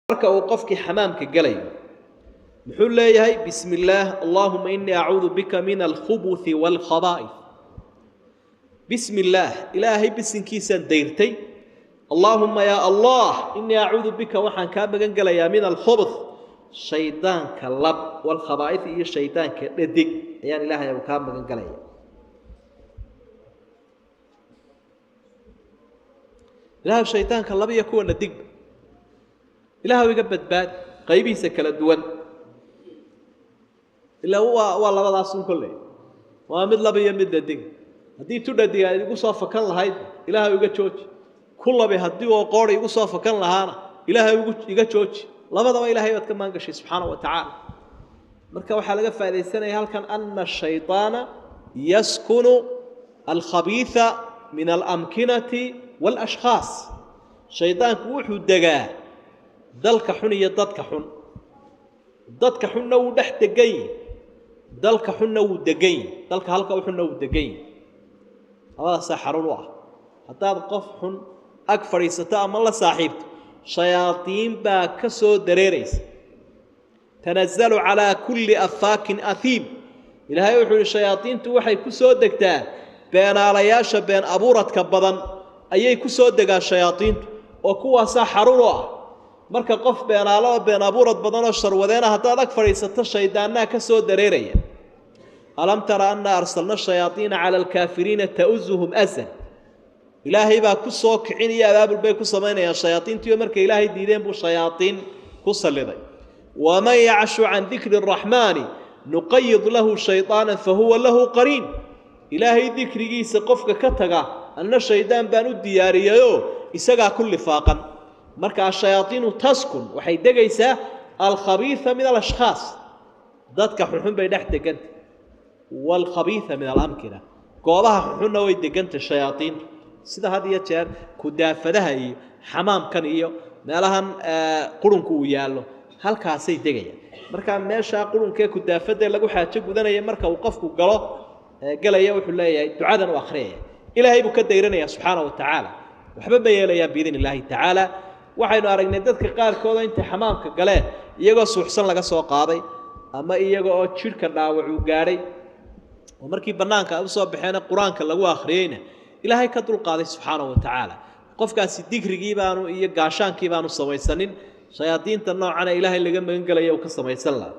Marka uu qofkii xamaamka gelayo muxuu leeyahay? Bismi illaah, allahuma inii acuudu bika min alkhubuthi waalkhabaa'if. Bismi illaah, ilaahay bisinkiisaan dayrtay. Allaahuma yaa Allah, inii acuudu bika, waxaan kaa magan gelayaa, min alkhubuth, shaydaanka lab, waalkhabaa'if, iyo shaydaanka dhadig ayaan ilaahay kaa magan gelaya. Ilaahw shaydaanka laba iyo kuwa dhadigba ilaahw iga badbaadi qaybihiisa kala duwan. Ilaa waa labadaasun kolley, waa mid laba iyo mid dhadig. Haddii tu dhadig aad igu soo fakan lahayd, ilaahay iga jooji. Ku labi haddii oo qoori igu soo fakan lahaana, ilaahay iga jooji. Labadaba ilaahay baad ka maan gashay subxaana wa tacaala. Marka waxaa laga faaidaysanaya halkan ana ashayطaana yaskunu alkhabiiثa min alamkinati wاlashkhaas. Shaydaanku wuxuu degaa dalka xun iyo dadka xun. Dadka xunna wuu dhex degan yihi, dalka xunna wuu degan yihi, dalka halka u xunna wuu degan yihi. Labadaasaa xarun u ah. Haddaad qof xun ag fadhiisato ama la saaxiibto, shayaadiin baa ka soo dareeraysa. Tanazalu calaa kulli afaakin ahiim. Ilaahay wuxuu yihi shayaadiintu waxay ku soo degtaa beenaalayaasha been abuuradka badan ayay ku soo degaan shayaadiintu, oo kuwaasaa xarun u ah. Marka qof beenaalo oo been abuurad badan oo sharwadeena haddaad ag fadhiisato, shaydaannaa ka soo dareeraya. Alam tara anna arsalna shayaaiina cala alkaafiriina ta'uzuhum azan. Ilaahay baa ku soo kicin iyo abaabul bay ku samaynayaan shayaaiintiiyo markay ilaahay diideen buu shayaaiin ku salliday. Waman yacshu can dikri araxmaani nuqayid lahu shayطaana fahuwa lahu qariin. Ilaahay dikrigiisa qofka ka taga, anna shaydaan baan u diyaariyayoo isagaa ku lifaaqan. Marka ashayaaiinu taskun, waxay degaysaa alkhabiia min alashkhaas, dadka xunxun bay dhex deganta, waalkhabiia min alamkina, goobaha xunxunna way deganta shayaaiintu, sida had iyo jeer kudaafadaha iyo xamaamkan iyo meelahan qurunku uu yaallo, halkaasay degayaan. Marka meeshaa qurunkee kudaafadda lagu xaajo gudanaya marka uu qofku galo gelaya, wuxuu leeyahay ducadan u akhriyaya, ilaahay buu ka dayranaya subxaana wa tacaala, waxba ma yeelayaan biidn illaahi tacaala. Waxaynu aragnay dadka qaarkooda intay xamaamka galeen iyagoo suuxsan laga soo qaaday, ama iyaga oo jidhka dhaawacuu gaadhay, oo markii bannaanka ay usoo baxeena qur-aanka lagu akhriyeyna ilaahay ka dulqaaday subxaana wa tacaala. Qofkaasi digrigii baanu iyo gaashaankii baanu samaysanin shayaadiinta noocana ilaahay laga magan gelaya uu ka samaysan laha.